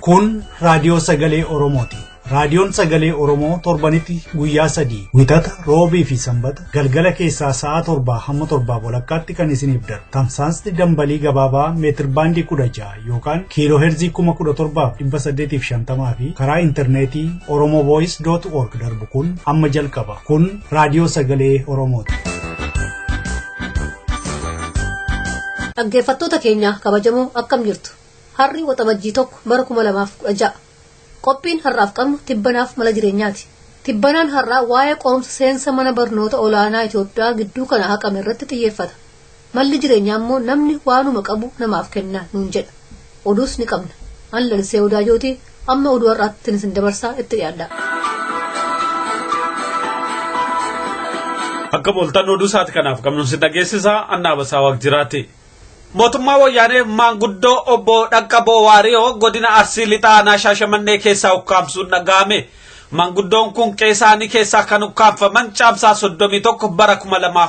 Kun raadiyoo sagalee Oromooti. Raadiyoon sagalee Oromoo torbanitti guyyaa sadii wixata roobii fi sanbata galgala keessaa sa'a torbaa hamma torbaa walakkaatti kan isiniif darbu. Tamsaasni dambalii gabaabaa meetir baandii 16 yookaan kiiloo heerzii 17,850 fi karaa intarneetii oromovoice.org darbu kun amma jalqaba. Kun raadiyoo sagalee Oromooti. Dhaggeeffattoota keenya kabajamoo akkam jirtu? Har'i waxabajjii 1 bara 2016. Qophiin har'aaf qabnu tibbanaaf mala jireenyaati. Tibbanaan har'aa waa'ee qorumsa seensa mana barnoota olaanaa Itoophiyaa gidduu kana haqame irratti xiyyeeffata. Malli jireenyaa immoo namni waanuma qabu namaaf kenna nuun jedha. Oduus ni qabna. An Lalisee Wadaajootii amma oduu har'aatti isin dabarsaa itti dhiyaadha. Akka booltan oduu isaati kanaaf qabnu si dhageessisaa Annaa Basaa Waaqjiraati. Mootummaa wayyaanee maanguddoo obbo Dhaqqaboo Waariyoo godina Arsii Lixaa aanaa Shaashamannee keessaa ukkaamsuun dhaga'ame. Maanguddoon kun qe'ee isaanii keessaa kan ukkaamfaman caamsaa 31 bara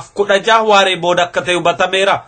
2016 waaree booda akka ta'e hubatameera.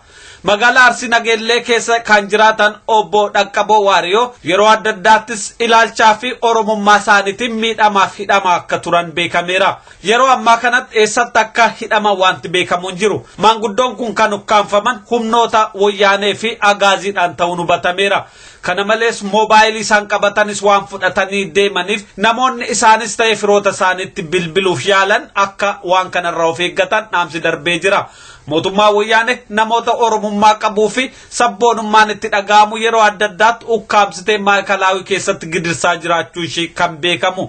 Magaalaa Arsii Nageellee keessa kan jiraatan obbo Dhaqqaboo Waariyoo yeroo adda addaattis ilaalchaa fi Oromummaa isaaniitiin miidhamaaf hidhamaa akka turan beekameera. Yeroo ammaa kanatti eessatti akka hidhaman wanti beekamu hin jiru. Maanguddoon kun kan ukkaamfaman humnoota woyyaanee fi agaaziidhaan ta'uun hubatameera. Kana malees moobaayilii isaan qabatanis waan fudhatanii deemaniif namoonni isaanis ta'e firoota isaaniitti bilbiluuf yaalan akka waan kanarraa of eeggatan dhaamsi darbee jira. Mootummaan woyyaanee namoota Oromummaa qabuu fi sabboonummaan itti dhaga'amu yeroo adda addaatti ukkaamsitee maayikalaawii keessatti gidirsaa jiraachuu ishii kan beekamu.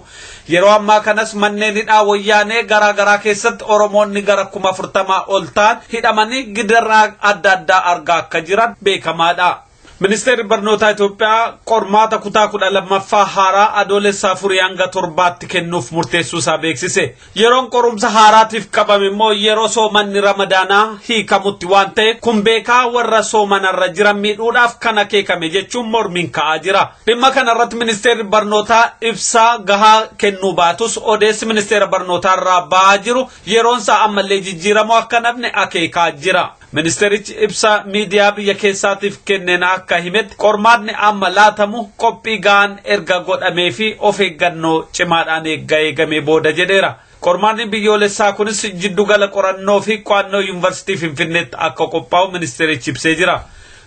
Yeroo ammaa kanas manneen hidhaa woyyaanee garaa garaa keessatti Oromoonni gara 40,000 ol ta'an hidhamanii gidiraa adda addaa argaa akka jiran beekamaadha. Ministeerri Barnootaa Itoophiyaa qormaata kutaa 12ffaa haaraa adoolessa afurii hanga torbaatti kennuuf murteessuu isaa beeksise. Yeroon qorumsa haaraatiif qabame immoo yeroo soomanni Ramadaanaa hiikamutti waan ta'eef kun beekaa warra soomanarra jiran miidhuudhaaf kan akeekame jechuun mormiin ka'aa jira. Dhimma kana irratti ministeerri barnootaa ibsa gahaa kennuu baatus odeessi ministeera barnootaa irraa ba'aa jiru yeroonsaa ammallee jijjiiramuu akka nafne akeekaa jira. Ministeerichi ibsa miidiyaa biyya keessaatiif kenneen akka himetti qormaatni amma laatamu qophii ga'aan erga godhamee fi of eeggannoo cimaadhaan eegga eegamee booda jedheera. Qormaatni biyyoolessaa kunis jiddugala qorannoo fi qo'annoo yuunivarsiitii Finfinneetti akka qophaa'u ministeerichi ibsee jira.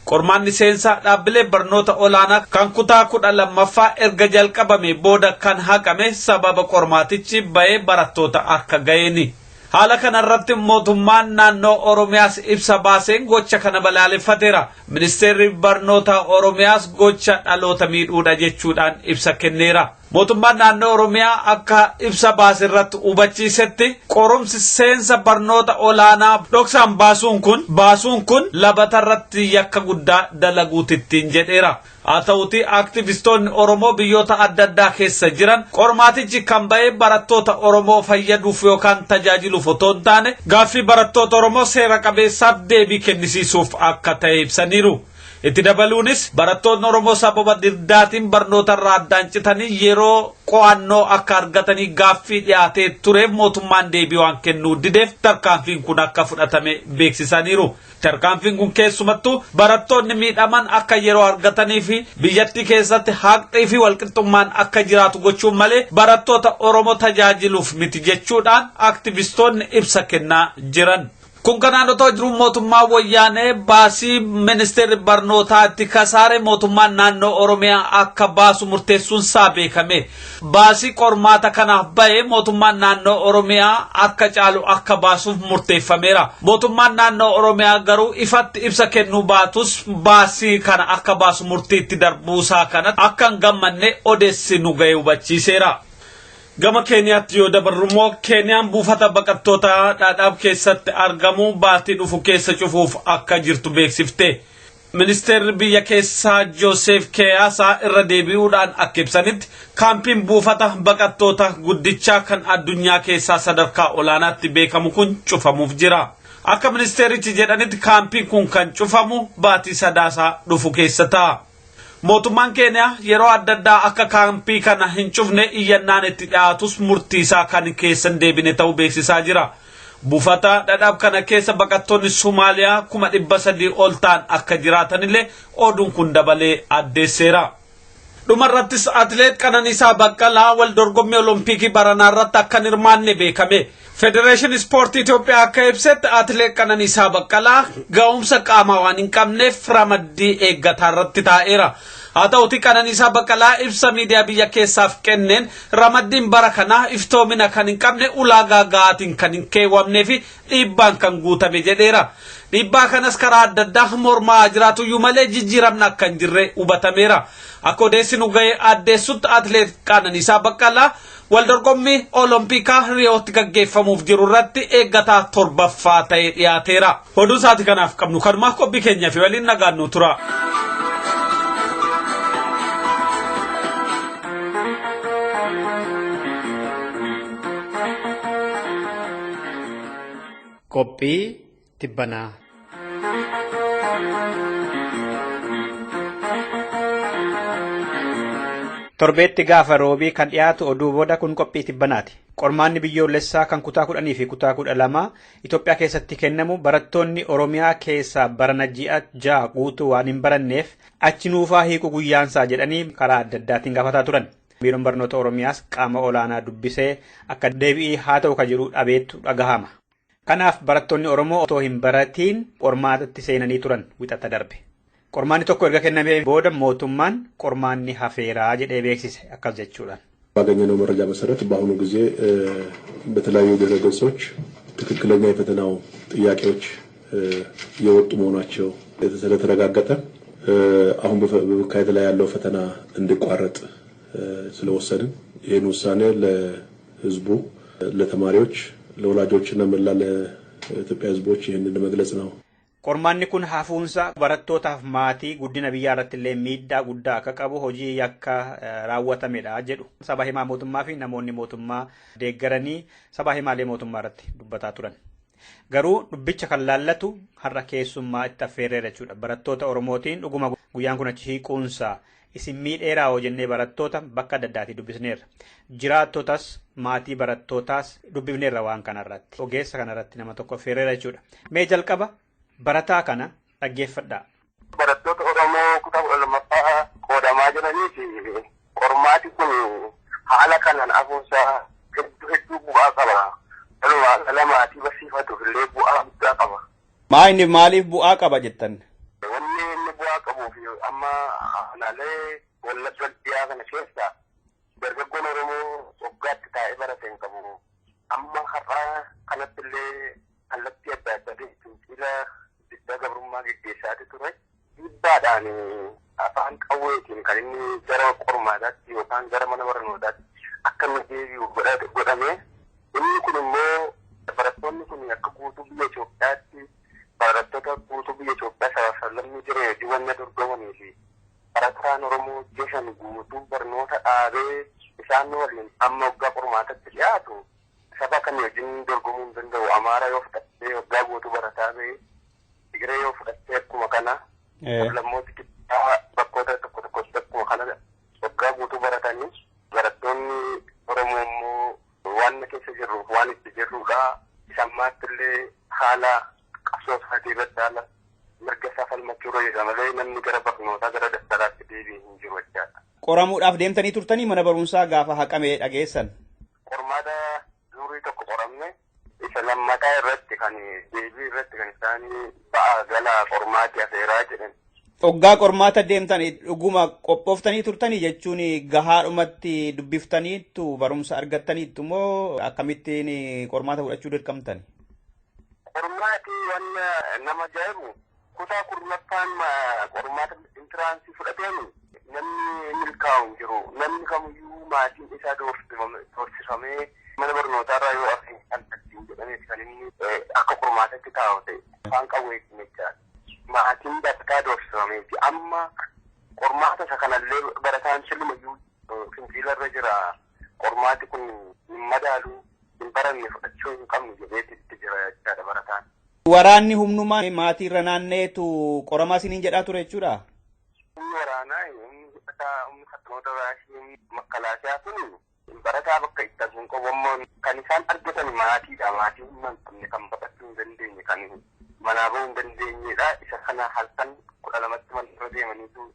Qormaanni seensaa dhaabbilee barnoota olaanaa kan kutaa 12ffaa erga jalqabame booda kan haqame sababa qormaatichi ba'ee barattoota akka ga'eeni. Haala kana irratti mootummaan naannoo Oromiyaas ibsa baaseen gocha kana balaaleffateera. Ministeerri barnoota Oromiyaas gocha dhaloota miidhuudha jechuudhaan ibsa kenneera. Mootummaan naannoo Oromiyaa akka ibsa baase irratti hubachiisetti qorumsi seensa barnoota olaanaa dhoksaan baasuun kun labata irratti yakka guddaa dalaguutittiin jedheera. Haa ta'uutii aktivistoonni Oromoo biyyoota adda addaa keessa jiran qormaatichi kan ba'e barattoota Oromoo fayyaduuf yookaan tajaajiluuf otoo hin taane gaaffii barattoota Oromoo seera qabeessaaf deebii kennisiisuuf akka ta'e ibsaniiru. Itti dabaluunis barattoonni Oromoo sababa diddaatiin barnoota irraa addaan citanii yeroo qo'annoo akka argatanii gaaffii dhiyaatee tureef mootummaan deebii waan kennuu dideef tarkaanfiin kun akka fudhatame beeksisaniiru. Tarkaanfiin kun keessumattuu barattoonni miidhaman akka yeroo argatanii fi biyyattii keessatti haqxii fi walqixxummaan akka jiraatu gochuun malee barattoota Oromoo tajaajiluuf miti jechuudhaan aktivistoonni ibsa kennaa jiran. Kun kanaan otoo jiruu mootummaa wayyaanee baasii ministeerri barnootaa itti kasaare mootummaan naannoo Oromiyaa akka baasu murteessuun isaa beekame. Baasii qormaata kanaaf ba'e mootummaan naannoo Oromiyaa akka caalu akka baasuuf murteeffameera. Mootummaan naannoo Oromiyaa garuu ifatti ibsa kennuu baatus baasii kana akka baasu murtiitti darbuusaa kana akka hin gammanne odeessi nu ga'e hubachiiseera. Gama Keeniyaatti yoo dabarru immoo Keeniyaan buufata baqattoota Dhadhaab keessatti argamu baatii dhufu keessa cufuuf akka jirtu beeksifte. Ministeerri biyya keessaa Jooseef Keeyaasaa irra deebi'uudhaan akka ibsanitti kaampiin buufata baqattoota guddichaa kan addunyaa keessaa sadarkaa olaanaatti beekamu kun cufamuuf jira. Akka ministeerichi jedhanitti kaampiin kun kan cufamu baatii sadaasaa dhufu keessa ta'a. Mootummaan Keeniyaa yeroo adda addaa akka kaampii kana hin cufne iyyannaan itti dhiyaatus murtii isaa kan keessa hin deebine ta'uu beeksisaa jira. Buufata Dhadhaab kana keessa baqattoonni Somaaliyaa 300,000 ol ta'an akka jiraatanillee oduun kun dabalee addeesseera. Dhumarrattis atileet Qananiisaa Baqqalaa wal dorgommii Olompikii baranaa irratti akka hin hirmaanne beekame. Federeeshinii Ispoortii Itoophiyaa akka ibsetti atileet Qananiisaa Baqqalaa ga'umsa qaamaa waan hin qabneef ramaddii eeggataa irratti taa'eera. Haa ta'uti Qananiisaa Baqqalaa ibsa miidiyaa biyya keessaaf kenneen ramaddiin bara kanaa iftoomina kan hin qabne, ulaagaa ga'aatiin kan hin keewwamnee fi dhiibbaan kan guutame jedheera. Dhiibbaa kanas karaa adda addaa mormaa jiraatuyyuu malee jijjiiramni akka hin jirre hubatameera. Akka odeessi nu ga'e addeessutti atileet Qananiisaa Baqqalaa waldorgommii Olompikaa Riyootti gaggeeffamuuf jiru irratti eeggataa torbaffaa ta'ee dhiyaateera. Oduun sa'aatii kanaaf qabnu kanumaa, qophii keenya fi waliin nagaan nu tura. Qophii tibbanaa. Torbeetti gaafa roobii kan dhiyaatu oduu booda kun qophii tibbanaati. Qormaanni biyyoolessaa kan kutaa 10 fi kutaa 12 Itoophiyaa keessatti kennamu barattoonni Oromiyaa keessaa barana ji'a 6 guutuu waan hin baranneef achi nuufaa hiiku guyyaansaa jedhanii karaa adda addaatiin gaafataa turan. Biiroon Barnoota Oromiyaas qaama olaanaa dubbisee akka deebi'ii haa ta'u ka jedhu dhabeettu dhagahama. Kanaaf barattoonni Oromoo otoo hin baratiin qormaatatti seenanii turan wixata darbe. Qormaanni tokko erga kennamee booda mootummaan qormaanni hafeeraa jedhee beeksise akkas jechuudhaan. ባገኘነው መረጃ መሰረት በአሁኑ ጊዜ በተለያዩ ድረ ገጾች ትክክለኛ የፈተናው ጥያቄዎች የወጡ መሆናቸው ስለተረጋገጠ አሁን በመካሄድ ላይ ያለው ፈተና እንዲቋረጥ ስለወሰንን ይህን ውሳኔ ለሕዝቡ፣ ለተማሪዎች፣ ለወላጆችና መላ ለኢትዮጵያ ሕዝቦች ይህንን ለመግለጽ ነው። Qormaanni kun hafuunsa barattootaaf maatii guddina biyyaa irratti illee miidhaa guddaa akka qabu, hojii yakka raawwatamedha jedhu. Saba himaa mootummaa fi namoonni mootummaa deeggaranii saba himaalee mootummaa irratti dubbataa turan. Garuu dubbicha kan laallatu har'a keessummaa itti affeerreera jechuudha. Barattoota Oromootiin dhuguma guyyaan kun achi hiiquunsaa isin miidheeraa hoo jennee barattoota bakka adda addaatii dubbisneerra. Jiraattotas maatii barattootaas dubbifneerra waan kanarratti. Ogeessa kanarratti nama tokko affeerreera jechuudha. Mee jalqaba barataa kana dhaggeeffadhaa. Barattoota Oromoo kutaa 12ffaa qoodamaa jiranii fi qormaati kun haala kanaan hafuunsaa hedduu hedduu bu'aa qaba. Walumaa gala maatii barsiifatuuf illee bu'aa guddaa qaba. Maa inni maaliif bu'aa qaba jettan? Wanni inni bu'aa qabuuf amma aanaalee Wallagga dhiyaa kana keessa dargaggoon Oromoo waggaatti taa'ee barate hin qabu. Amma har'aa kanatti illee kallattii adda addaatiin fincila diddaa gabrummaa geggeessaati ture. Dhiibbaadhaan afaan qawweetiin kan inni gara qormaataatti yookaan gara mana barnootaatti akka inni deebi'u godhame. Inni kun immoo barattoonni kun akka guutuu biyya Itoophiyaatti barattoota guutuu biyya Itoophiyaa sabaaf sablammii jiran hojii wanna dorgomanii fi barataan Oromoo hojjetan guutuu barnoota dhaabee isaan waliin amma waggaa qormaatatti dhiyaatu saba kamii wajjin dorgomuu hin danda'u. Amaara yoo fudhattee waggaa guutuu barataa ba'e, Tigiree yoo fudhattee akkuma kana, sablammoota kibbaa bakkoota tokko tokkotti akkuma kana waggaa guutuu baratanii, barattoonni Oromoo immoo waan keessa jirruuf waan itti jirrudha. Isa ammaatti illee haala qabsoo isaatii irratti haala mirga isaa falmachuu irra jira malee namni gara barnootaa gara daftaraatti deebi'e hin jiru jechaadha. Qoramuudhaaf deemtanii turtanii mana barumsaa gaafa haqamee dhageessan? Qormaata zuurii tokko qoramne, isa lammataa irratti kan deebii irratti kan isaan ba'aa galaa qormaati afeeraa jedhan. Hoggaa qormaata deemtan dhuguma qophooftanii turtanii jechuun gahaadhumatti dubbiftaniittu, barumsa argattaniittu moo akkamittiin qormaata fudhachuu dirqamtan? Qormaati wanna nama ajaa'ibu kutaa 10ffaan qormaata entrance fudhateen namni milkaa'u hin jiru. Namni kamiyyuu maatiin isaa doorsifamee mana barnootaarraa yoo hafe alfattiin jedhameeti kan inni akka qormaatatti taa'u ta'e. Afaan qawweetiin jechaadha. Maatiin barataa doorsifameeti. Amma qormaata isa kanallee barataan silumayyuu fincilarra jira. Qormaati kun hin madaalu, hin baranne, fudhachuu hin qabnu jedheeti itti jira jechaadha barataan. Waraanni humnumaa maatiirra naanneetu qoramaa isiniin jedhaa ture jechuudha? Humni waraanaa, humni hidhataa, humni fattoota raashii, humni makkalaasiyaa kun barataa bakka itti arguun qabu. Amma kan isaan argatan maatiidha. Maatii humna hin qabne, kan baqachuu hin dandeenye, kan manaa bahuu hin dandeenyedha. Isa kana halkan 12tti mana irra deemaniitu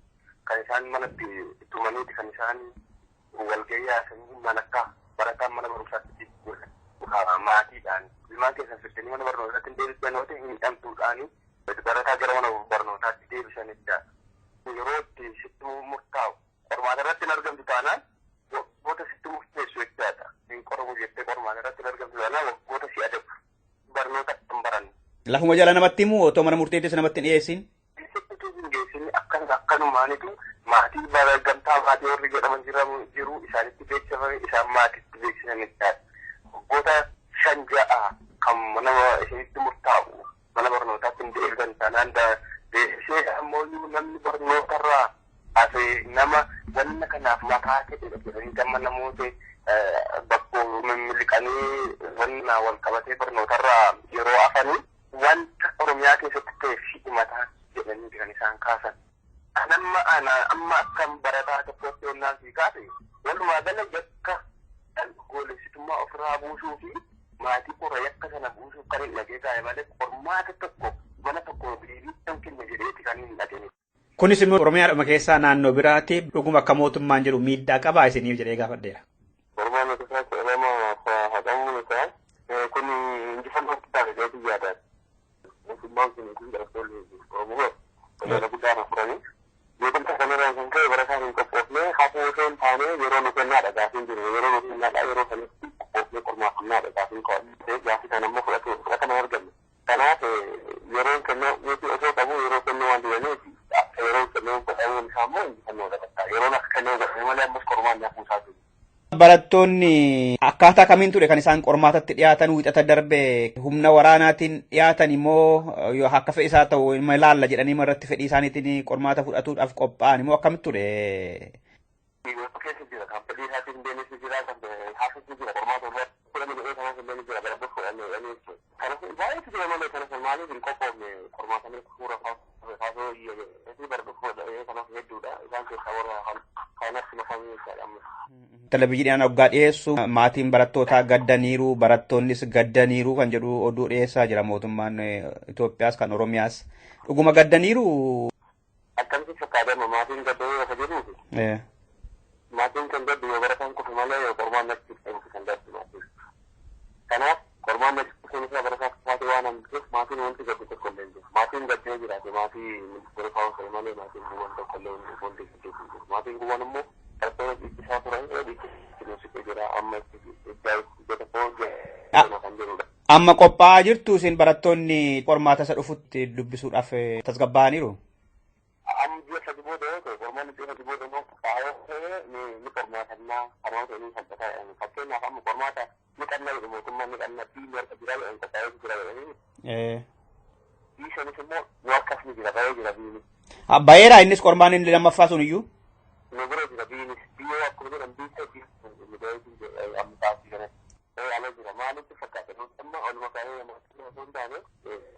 Kan isaan manatti tumaniiti kan isaan walgahii haasanii humnaan akka barataan mana barumsaatti godhan. Maatiidhaan ilmaan keessan fiddanii mana barnootaatti hin deebisan yoo ta'e hin hidhamtuudhaani barataa gara mana barnootaatti deebisan jechaadha. Yeroo itti sitti murtaa'u qormaata irratti hin argamtu taanaan waggoota sitti murteessu jechaadha. Hin qoramu jettee qormaata irratti hin argamtu taanaan waggoota si adabu barnoota hin baranne. Lafuma jala namatti himu otoo mana murteettis namatti hin dhiyeessin. Sitti hin geessin akkanumaanitu maatii gamtaa maatii warri jedhaman jiru isaanitti beeksifame isaan maatiitti beeksisan jechaadha. Waggoota 5-6 kan mana isinitti murtaa'u mana barnootaatti hin deebisan taanaan deebisee ammoo namni barnootarraa hafe nama wanna kanaaf mataa ta'edha jedhanii gama namoota bakkoo mimmiqanii wanna wal qabatee barnootarraa yeroo hafanii wanta Oromiyaa keessatti ta'e fi mataa jedhanii kan isaan kaasan. Anamma ana amma akkam barataa tokkotti onnaan sii kaase walumaa gala yakka goolessitummaa ofirraa buusuu fi maatii qorra yakka sana buusuuf kan hin dhagee taa'e malee qormaata tokko mana tokko deebii kenna jedheeti kan hin dhageenye. Kunis immoo Oromiyaadhuma keessaa naannoo biraatti dhuguma akka mootummaan jedhu miidhaa qabaa isiniif jedhee gaafadheera. Qormaanni kutaa 12 haqamuun isaa kun injifannoo guddaa jedhee yaadaan. Mootummaan kun kun barattoonni Oromoo magaalaa guddaa furanii beekumsa kanarraa kan ka'e barataan hin qophoofne hafuu osoo hin taane yeroo nu kennaadha gaafiin jiru yeroo nu kennaadha yeroo sanatti qophoofne qormaafannaadha gaafiin qo'annee gaafii sana immoo fudhatama hin arganne. Kanaaf yeroon kennuu osoo qabu yeroo kennuu waan didaniif yeroon kennuu godhamuun isaa immoo injifannoo godhata. Yeroon akka kennuu godhame malee ammas qormaan hafuu isaa jiru. Barattoonni akkaataa kamiin ture kan isaan qormaatatti dhiyaatan wiixata darbe humna waraanaatiin dhiyaatan immoo yoo akka fedhi isaa ta'u ilma ilaalla jedhanii irratti fedhii isaaniitiin qormaata fudhatuudhaaf qophaa'an immoo akkamitti ture? Keessa jira kan fedhii isaatiin deemes jira kan hafuus jira qormaata irratti fudhanne jedhee kanaaf illee jira bara fudhanne jedhanii jechuudha. Kanaaf baay'eetu jira malee kanaaf maaliif hin qophoofne qormaata fuura kaasoo iyyee bara fudhannee kanaaf hedduudha isaan keessaa warra kanas makamee jechaadha ammas. Televezyiiniin hoggaa dhiyeessu maatiin barattootaa gaddaniiru barattoonnis gaddaniiru kan jedhu oduu dhiyeessaa jira mootummaan Itoophiyaas kan Oromiyaas dhuguma gaddaniiru. Akkamitti fakkaatama maatiin gaddaniiru akka jedhuufi. Maatiin kan gaddu yoo barataan kufe malee yoo qormaan natti dhufu kan gaddu maatiin. Kanaaf qormaan natti dhufuun isaa barataa kufaatee waan hambisuuf maatiin wanti gaddu tokko illee hin jiru. Maatiin gaddee jiraate maatii ministeera kaawwan malee maatiin guban tokko illee wanti gaddu hin jiru. Maatiin guban immoo barattoota dhiibbisaa turan dhiibbisitti jira amma kan jirudha. Amma qophaa'aa jirtu isin barattoonni qormaata isa dhufutti dubbisuudhaaf tasgabbaa'aniiru. Amma ji'a sadi booda yoo ta'e qormaanni ji'a sadi booda immoo qophaa'ee ni qormaatannaa kanaa ta'e ni salphataa fakkeenyaaf amma qormaata ni qabna jedhu mootummaan ni qabna biyyi harka jira jedhan qophaa'ee jira jedhanii. Biyyi immoo nu harkas ni jira ba'ee jira biyyi. Ba'eera innis qormaan inni lammaffaa sun iyyuu. Nu bira jira biyyi biyyoo akkuma jedhan biyyi nu ba'ee amma taasii kanatti. Ala jira maalitti fakkaata amma oluma kaa'ee namatti osoo hin taane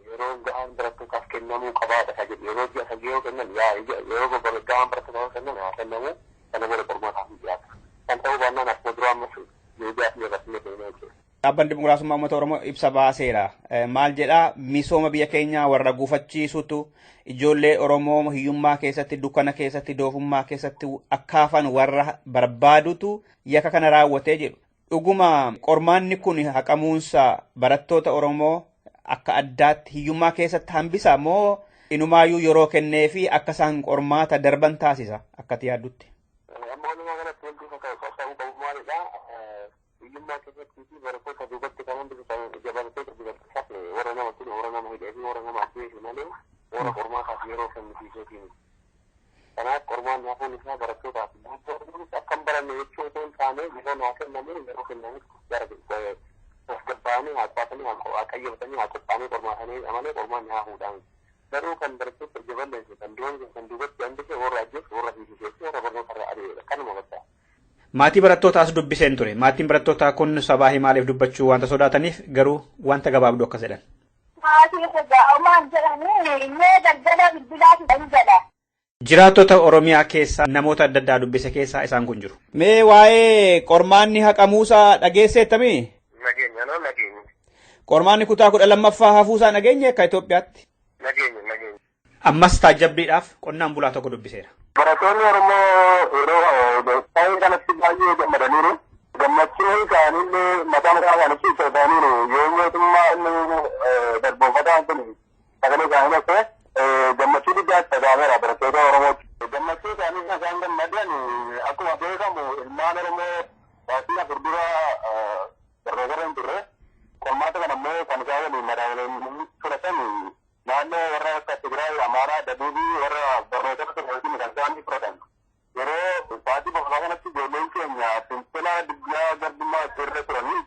yeroo gahaan barattootaaf kennamuu qabaadha ka jedhu yeroo ji'a sadii yoo kennan yeroo gahaan barattootaaf kennan haa kennamu kana booda qormaataaf ni dhiyaata. Kan ta'uu baannaan akkuma duraa ammas miidiyaa fi irratti deemaa jechuudha. Dhaabbanni Dimokiraasummaa Uummata Oromoo ibsa baaseera. Maal jedhaa misooma biyya keenyaa warra gufachiisutu ijoollee Oromoo hiyyummaa keessatti, dukkana keessatti, doofummaa keessatti akka hafan warra barbaadutu yakka kana raawwatee jedhu. Dhuguma qormaanni kun haqamuunsa barattoota Oromoo akka addaatti hiyyummaa keessatti hambisa moo inumaayyuu yeroo kennee fi akka isaan qormaata darban taasisa akkati yaaddutti? Amma walumaa galatti wanti ta'uu qabu maalidha? Hiyyummaa keessatti fi barattoota duubatti kan hambisu barattoota dubartisaaf warra nama tunu warra nama hidhee fi warra nama ajjeesu malee warra qormaataaf yeroo kennisiisuutiin. Kanaaf qormaan hafuun isaa barattootaaf guutuu akka hin baranne jechuu osoo hin taane yeroo naa kenname yeroo kennamutti gara tasgabbaa'anii haa qo'atanii haa qayyabatanii haa qophaa'anii qormaatanii malee qormaan haa fuudhaan. Garuu kan barattoota ija balleesse kan du'an kan duubatti hambise warra ajjeesu warra hiisisee fi warra barnoota irraa ari'edha kanuma bakka. Maatii barattootaas dubbiseen ture. Maatiin barattootaa kun sabaa himaaleef dubbachuu wanta sodaataniif garuu wanta gabaabduu akkas jedhan. Maatii maal jedhanii mee daldala bilbilaatu jedha. Jiraattota Oromiyaa keessaa namoota adda addaa dubbise keessaa isaan kun jiru. Mee waa'ee qormaanni haqamuusaa dhageesseettamii? Nageenya noo nageenya. Qormaanni kutaa 12ffaa hafuusaa nageenye akka Itoophiyaatti? Nageenya nageenya. Ammas taajjabbiidhaaf qonnaan bulaa tokko dubbiseera. Barattoonni Oromoo yeroo ta'ee kanatti baay'ee gammadaniiru. Gammachuun isaaniillee mataa mataa isaaniitti ibsataniiru. Yoo mootummaa inni darboonfataan kun sagalee isaanii dhaqee gammachuu guddaa itti dhaga'ameera barattoota Oromooti. Gammachuu isaanii kan isaan gammadan akkuma beekamu ilmaan Oromoo baasii 4 dura barnoota irra hin turre. Qormaata kana immoo kan isaan waliin madaalamanii fudhatan naannoo warra akka Tigraay, Amaaraa, Dabuubii warra barnoota irra turre kan isaan fudhatan. Yeroo baatii boqonnaa kanatti ijoolleen keenya fincila dugdaa garbummaa irra turanii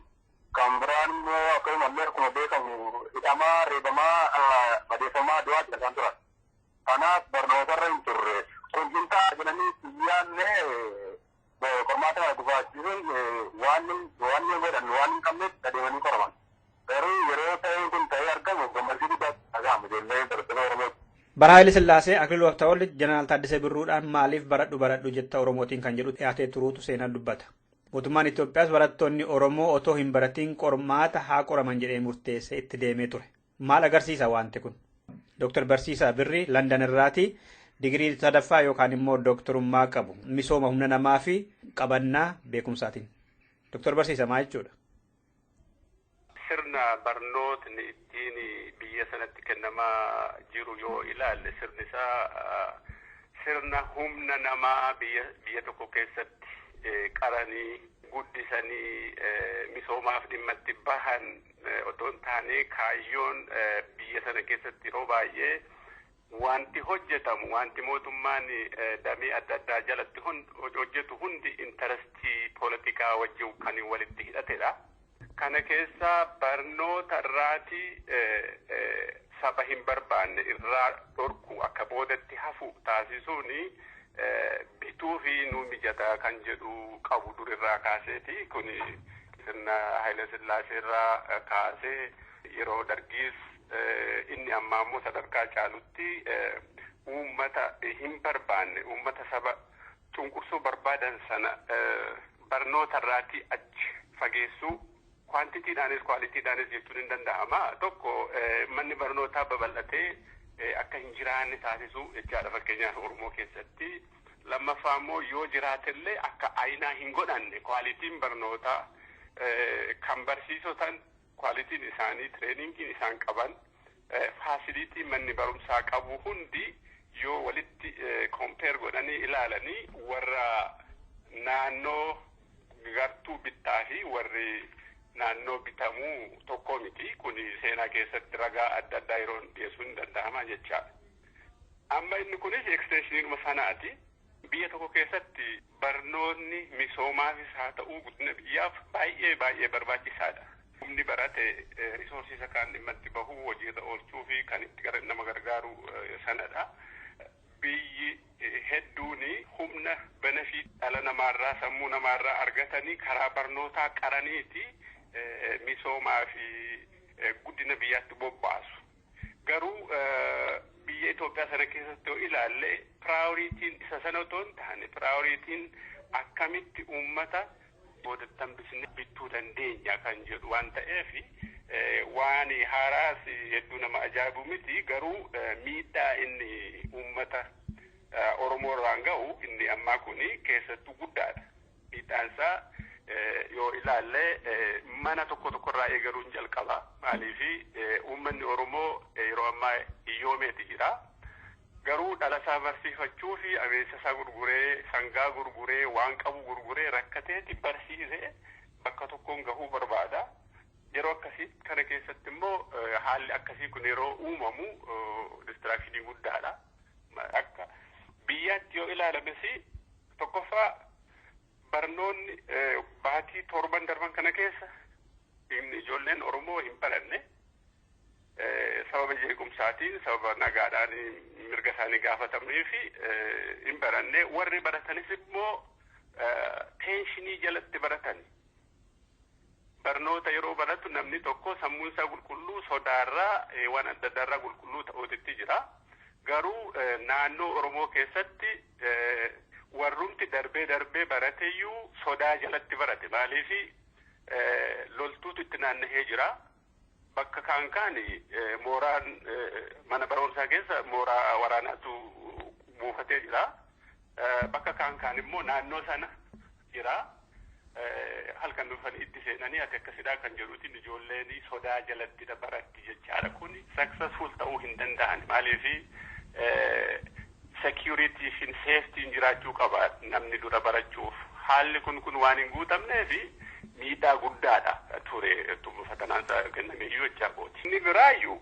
kan biraan immoo akkasumallee akkuma beekamu hidhamaa, reebamaa, madeeffamaa du'aatti kan isaan turan. Kanaaf barnoota irra hin turre. Kun hin ta'a jedhanii xiyyaanne qormaata kana gufaachisuun waan godhan waan hin qabneef adeemanii qoraman. Garuu yeroo ta'een kun ta'ee argamu gammachuu guddaatti dhaga'ama ijoollee barattoota Oromooti. Bara Haayile Sillaasee Akililuu Habtawold Jeneraal Taaddasee Birruudhaan maaliif baradhu baradhu jetta Oromootiin kan jedhu dhiyaatee turuutu seenaan dubbata. Mootummaan Itoophiyaas barattoonni Oromoo otoo hin baratiin qormaata haa qoraman jedhee murteessee itti deemee ture. Maal agarsiisa wanti kun? Dooktar Barsiisaa Birrii Landan irraati digirii sadaffaa yookaan immoo dooktorummaa qabu. Misooma humna namaa fi qabannaa beekumsaatiin. Dooktar Barsiisaa maal jechuudha? Sirna barnootni ittiin biyya sanatti kennamaa jiru yoo ilaalle sirni isaa sirna humna namaa biyya tokko keessatti qaranii guddisanii misoomaaf dhimma itti bahan otoo hin taane kaayyoon biyya sana keessatti yeroo baay'ee wanti hojjetamu wanti mootummaan damee adda addaa jalatti hojjetu hundi intarestii poolitikaa wajjin kan walitti hidhatedha. Kana keessa barnoota irraati saba hin barbaanne irraa dhorku akka boodatti hafu taasisuun bituu fi nu mijataa kan jedhu qabu dur irraa kaaseeti. Kun sirna Haayile Sillaasee irraa kaasee yeroo dargiis inni ammaa immoo sadarkaa caalutti uummata hin barbaanne uummata saba cunqursuu barbaadan sana barnoota irraati achi fageessuu kwaantitiidhaanis kwaalitiidhaanis jechuun hin danda'ama. Tokko manni barnootaa babal'atee akka hin jiraanne taasisuu jechaadha fakkeenyaaf Oromoo keessatti. Lammaffaa immoo yoo jiraatellee akka ayinaa hin godhanne kwaalitiin barnootaa kan barsiisotan kwaalitiin isaanii tireeningiin isaan qaban faasiliitii manni barumsaa qabu hundi yoo walitti kompeer godhanii ilaalanii warra naannoo gartuu bittaa fi warri naannoo bitamuu tokko miti. Kun seenaa keessatti ragaa adda addaa yeroo dhiyeessuun hin danda'ama jechaadha. Amma inni kunis eksteenshiniidhuma sanaati. Biyya tokko keessatti barnoonni misoomaafis haa ta'u guddina biyyaaf baay'ee baay'ee barbaachisaadha. Humni barate risoorsii isa kaan dhimma itti bahuu hojiirra oolchuu fi kan itti nama gargaaru sanadha. Biyyi hedduun humna benefit dhala namaarraa sammuu namaarraa argatanii karaa barnootaa qaraniiti misoomaa fi guddina biyyaatti bobbaasu. Garuu biyya Itoophiyaa sana keessatti yoo ilaalle piraayoritiin isa sana otoo hin taane piraayoritiin akkamitti uummata boodatti hambisnee bituu dandeenya kan jedhu waan ta'eef waan haaraas hedduu nama ajaa'ibu miti. Garuu miidhaa inni uummata Oromoo irraan ga'u inni ammaa kuni keessattuu guddaadha. Miidhaan isaa yoo ilaalle mana tokko tokkorraa eegaluun jalqaba. Maaliif uummanni Oromoo yeroo ammaa hiyyoomeeti jira. Garuu dhala isaa barsiifachuu fi abeessa isaa gurguree, sangaa gurguree, waan qabu gurguree rakkateeti barsiisee bakka tokkoon gahuu barbaada. Yeroo akkasii kana keessatti immoo haalli akkasii kun yeroo uumamu distraakshinii guddaadha. Akka biyyaatti yoo ilaalames tokkoffaa barnoonni baatii 7 darban kana keessa ijoolleen Oromoo hin baranne sababa jeequmsaatiin sababa nagaadhaan mirga isaanii gaafatamanii fi hin baranne. Warri baratanis immoo teenshinii jalatti baratan. Barnoota yeroo baratu namni tokko sammuun isaa qulqulluu sodaarraa waan adda addaarraa qulqulluu ta'uutti jira. Garuu naannoo Oromoo keessatti warrumti darbee darbee barateeyyuu sodaa jalatti barate. Maaliif loltuutu itti naanna'ee jira. Bakka kaan kaani mooraan mana barumsaa keessa mooraa waraanaatu buufatee jira. Bakka kaan kaan immoo naannoo sana jira. Halkan dhufanii itti seenanii ati akkasidhaa kan jedhuutiin ijoolleen sodaa jalatti baratti jechaadha. Kun successful ta'uu hin danda'an. Maaliifi security fi safety jiraachuu qaba namni dura barachuuf. Haalli kun waan hin guutamneefi miidhaa guddaadha ture fatanaan kennameeyyuu jechaa kooti. Inni biraayyuu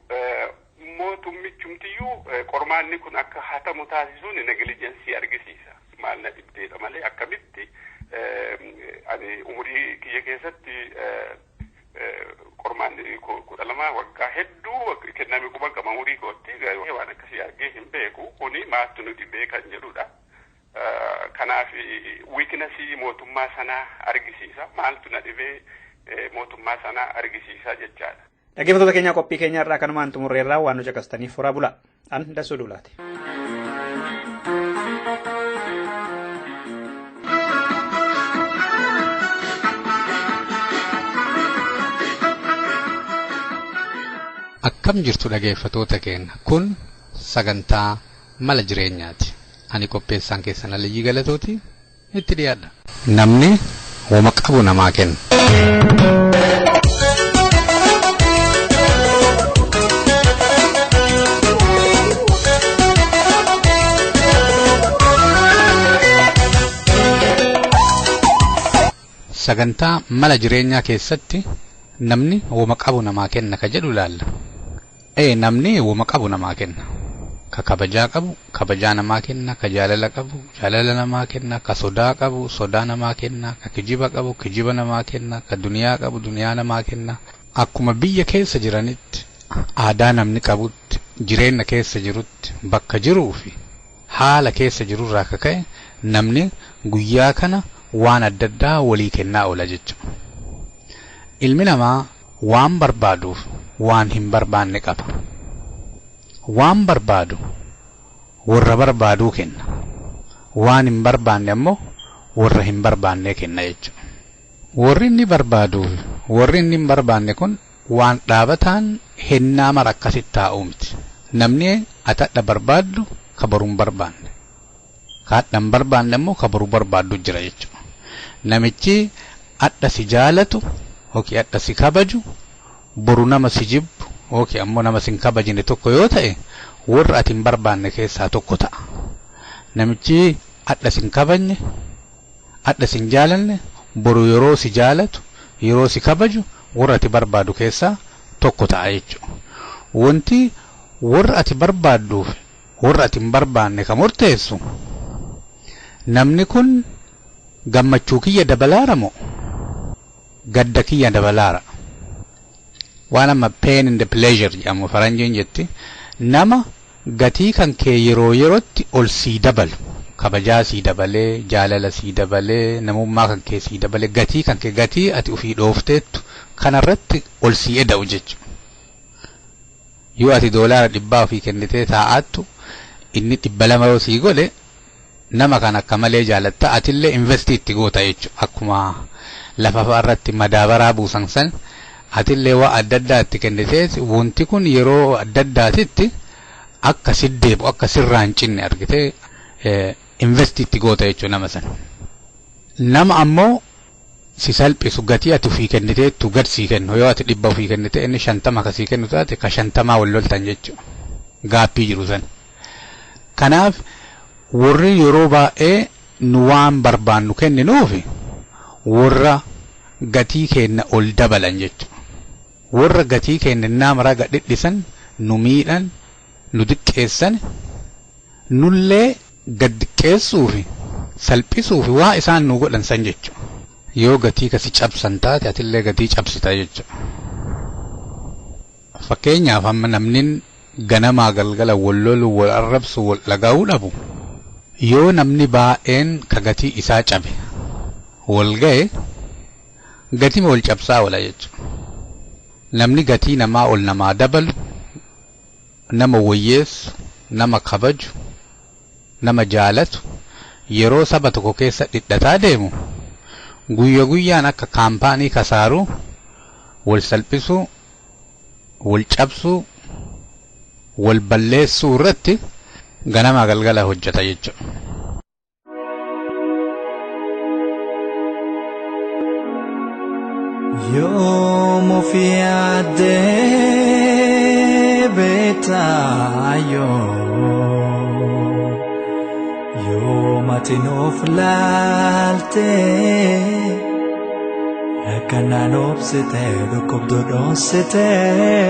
mootummichumtiyyuu qormaanni kun akka hatamu taasisuun negligence argisiisa. Maal na dhibdeedha malee akkamitti ani umurii kiyya keessatti qormaanni 12 waggaa hedduu kenname quban qaba umurii kootti waan akkasii argee hin beeku. Kuni maaltu nu dhibee kan jedhudha. Kanaaf weaknessii mootummaa sanaa argisiisa. Maaltu na dhibee mootummaa sanaa argisiisa jechaadha. Dhaggeeffattoota keenya qophii keenya irraa kanumaan xumurreerraa waan nu caqastaniif horaa bulaa. An Dassuu Duulaati. Akkam jirtu dhaggeeffattoota keenya, kun sagantaa mala jireenyaati. Ani qopheessaan keessan Aliyyii Galatooti, itti dhiyaadha. Namni wama qabu namaa kenna. Sagantaa mala jireenyaa keessatti namni wama qabu namaa kenna ka jedhu ilaalla. Namni wama qabu namaa kenna. Ka kabajaa qabu kabajaa namaa kenna, ka jaalala qabu jaalala namaa kenna, ka sodaa qabu sodaa namaa kenna, ka kijiba qabu kijiba namaa kenna, ka duniyaa qabu duniyaa namaa kenna. Akkuma biyya keessa jiranitti, aadaa namni qabutti, jireenya keessa jirutti, bakka jiruu fi haala keessa jirurraa akka ka'e namni guyyaa kana waan adda addaa walii kennaa oola jechuudha. Ilmi namaa waan barbaaduuf waan hin barbaanne qaba. Waan barbaadu warra barbaaduu kenna. Waan hin barbaanne ammoo warra hin barbaanne kenna jechuudha. Warri inni barbaaduuf warri inni hin barbaanne kun waan dhaabataan hennaa mara akkasitti taa'uu miti. Namni atadha barbaaddu ka boruu hin barbaanne. Ka hadha hin barbaanne ammoo ka boruu barbaaddu jira jechuudha. Namichi hadha si jaalatu yookiin hadha si kabaju boru nama si jibbu yookiin ammoo nama si hin kabajne tokko yoo ta'e warra ati hin barbaanne keessaa tokko ta'a. Namichi hadha si hin kabajne, hadha si hin jaalanne boru yeroo si jaalatu, yeroo si kabaju warra ati barbaadu keessaa tokko ta'a jechuudha. Wanti warra ati barbaadduuf warra ati hin barbaanne kan murteessu namni kun gammachuu kiyya dabalaara moo gadda kiyya dabalaara? Waan amma pain and the pleasure jedhamu faranjiin jetti. Nama gatii kan kee yeroo yerootti ol sii dabalu, kabajaa sii dabalee, jaalala sii dabalee, namummaa kan kee sii dabalee, gatii kan kee gatii ati ofii dhoofteettu kanarratti ol sii eda'u jechuudha. Yoo ati $100 ofii kennitee taa'attu inni 200 yoo sii godhe nama kan akka malee jaalatta, atillee investii itti goota jechuudha. Akkuma lafa irratti madaabaraa buusan san atillee waa adda addaa itti kennitee wanti kun yeroo adda addaatitti akka siddeebu akka sirraa hin cinne argitee investii itti goota jechuudha nama sana. Nama ammoo si salphisu gatii ati ofii kenniteettu gad sii kennu, yoo ati 100 ofii kennite inni 50 ka sii kennu taate ka 50 wal loltan jechuudha. Gaappii jiru sana. Kanaaf warri yeroo baay'ee nu waan barbaannu kenninuufi warra gatii kenna ol dabalan jechuudha. Warra gatii kenna nama raga dhidhisan, nu miidhan, nu diqqeessan, nullee gad diqqeessuufi salphisuufi waa isaan nu godhan san jechuudha. Yoo gatii kasi cabsan taate atillee gatii cabsita jechuudha. Fakkeenyaaf amma namni ganamaa galgala wal lolu, wal arrabsu, wal dhaga'uu dhabu yoo namni baay'een ka gatii isaa cabe wal ga'e gatii wal cabsaa oola jechuudha. Namni gatii namaa ol namaa dabalu, nama wayyeessu, nama kabaju, nama jaalatu yeroo saba tokko keessa dhidhataa deemu guyya guyyaan akka kaampaanii kasaaruu wal salphisuu wal cabsuu, wal balleessuu irratti ganamaa galgala hojjeta jechuudha. Yoom ofii yaaddee beektaayoo yoom ati nuuf laaltee rakkanaan obsitee dhukkubduu dhoositee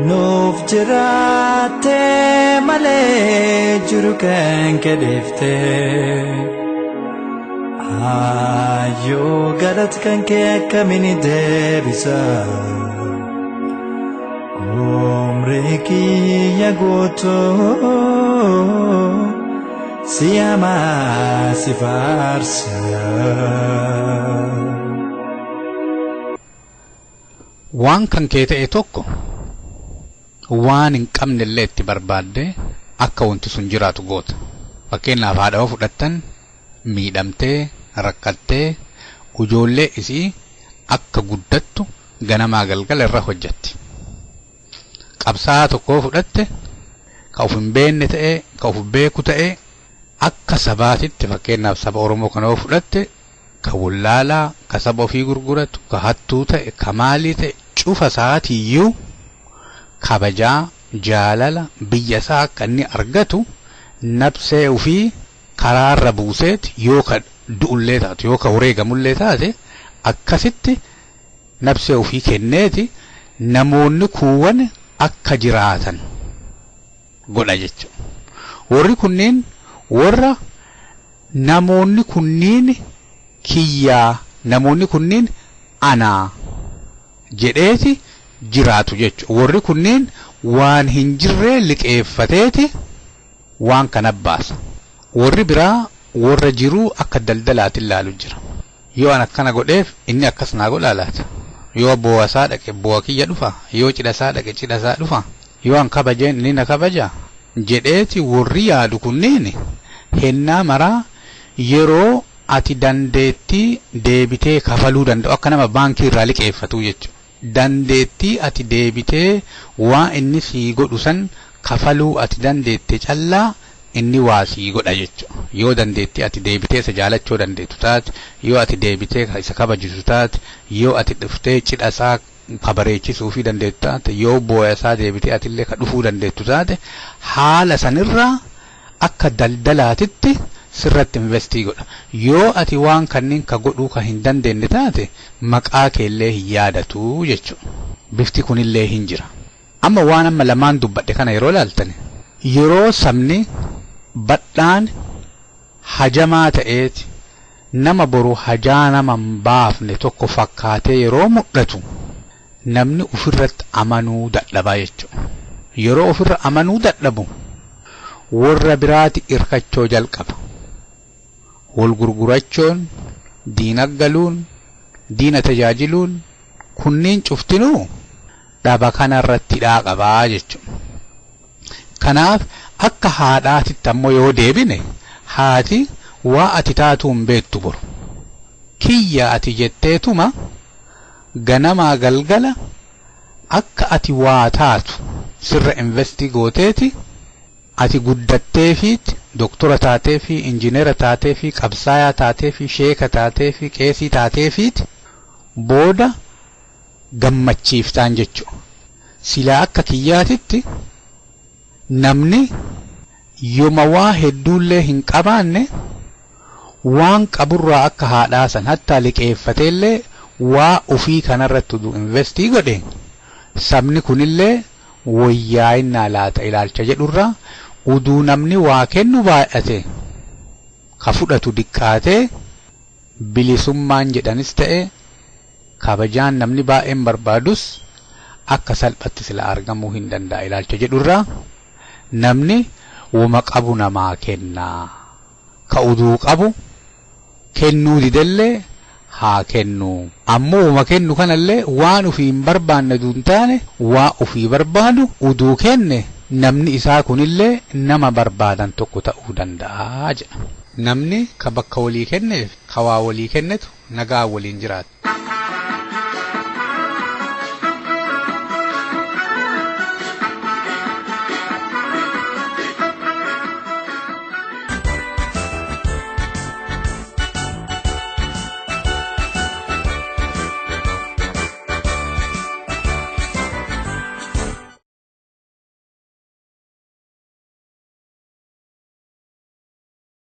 nuuf jiraattee malee jiru kan kedheeftee. Ayyoo galata kan kee akkamiin deebisa umrii kiyya guutuu si hamaa si faarsa. Waan kan kee ta'e tokko waan hin qabne illee itti barbaadde akka wanti sun jiraatu goota. Fakkeenyaaf haadha yoo fudhattan miidhamtee rakkattee ijoollee isii akka guddattu ganamaa galgala irra hojjetti. Qabsaa'aa tokko fudhatte ka of hin beekne ta'ee ka of beeku ta'ee akka sabaatitti fakkeenyaaf saba Oromoo kana yoo fudhatte ka wallaalaa ka saba ofii gurguratu ka hattuu ta'e ka maalii ta'e cufa isaatiiyyuu kabajaa jaalala biyya isaa akka inni argatu nabsee ofii karaarra buuseeti yoo ka du'ullee taate yoo ka wareegamullee taate akkasitti nabsee ofii kenneeti namoonni kuuwwan akka jiraatan godha jechuudha. Warri kunneen warra namoonni kunniin kiyyaa namoonni kunniin anaa jedheeti jiraatu jechuudha. Warri kunneen waan hin jirree liqeeffateeti waan kana baasa. Warri biraa warra jiruu akka daldalaatti ilaalu jira. Yoo an akkana godheef inni akkas naa godhaa laata? Yoo boo'a isaa dhaqe boo'a kiyya dhufa? Yoo cidha isaa dhaqe cidha isaa dhufa? Yoo an kabajeen inni na kabaja? Jedheeti warri yaadu kunneen hennaa maraa yeroo ati dandeettii deebitee kafaluu danda'u akka nama baankii irraa liqeeffatu jechuudha. Dandeettii ati deebitee waa inni sii godhu san kafaluu ati dandeette callaa inni waa sii godha jechuudha. Yoo dandeettii ati deebitee isa jaalachuu dandeettu taate, yoo ati deebitee isa kabajisu taate, yoo ati dhuftee cidha isaa kabareechisuu fi dandeettu taate, yoo boo'a isaa deebitee atillee ka dhufuu dandeettu taate, haala sanirraa akka daldalaatitti sirratti investii godha. Yoo ati waan kanneen ka godhuu ka hin dandeenye taate maqaa keellee hin yaadatu jechuudha. Bifti kunillee hin jira. Amma waan amma lamaan dubbadhe kana yeroo ilaaltan yeroo sabni badhaan hajamaa ta'eeti nama boru hajaa nama hin baafne tokko fakkaatee yeroo mul'atu namni ofirratti amanuu dadhabaa jechuudha. Yeroo ofirra amanuu dadhabu warra biraati irkachoo jalqaba. Wal gurgurachuun, diina galuun, diina tajaajiluun kunniin cuftinuu dhaba kanarratti hidhaa qabaa jechuudha. Kanaaf akka haadhaatitti ammoo yoo deebine haati waa ati taatuu hin beektu boru. Kiyya ati jetteetuma ganamaa galgala akka ati waa taatu sirra investii gooteeti ati guddatteefiit doktora taateefi injineera taateefi qabsaayaa taateefi sheeka taateefi qeesii taateefiit booda gammachiiftaan jechuudha. Silaa akka kiyyaatitti namni yoma waa hedduullee hin qabaanne waan qaburraa akka haadhaa san hattaa liqeeffateellee waa ofii kanarratti investii godhe sabni kunillee wayyaa'inaa laata ilaalcha jedhurraa uduu namni waa kennu baay'ate ka fudhatu diqqaatee bilisummaan jedhanis ta'e kabajaan namni baay'een barbaadus akka salphatti sila argamuu hin danda'a ilaalcha jedhurraa namni wama qabu namaa kennaa ka uduu qabu kennuu didellee haa kennu ammoo wama kennu kanallee waan ofii hin barbaanne duun taane waa ofii barbaadu uduu kenne namni isaa kunillee nama barbaadan tokko ta'uu danda'a jedha. Namni ka bakka walii kenneef ka waa walii kennetu nagaa waliin jiraata.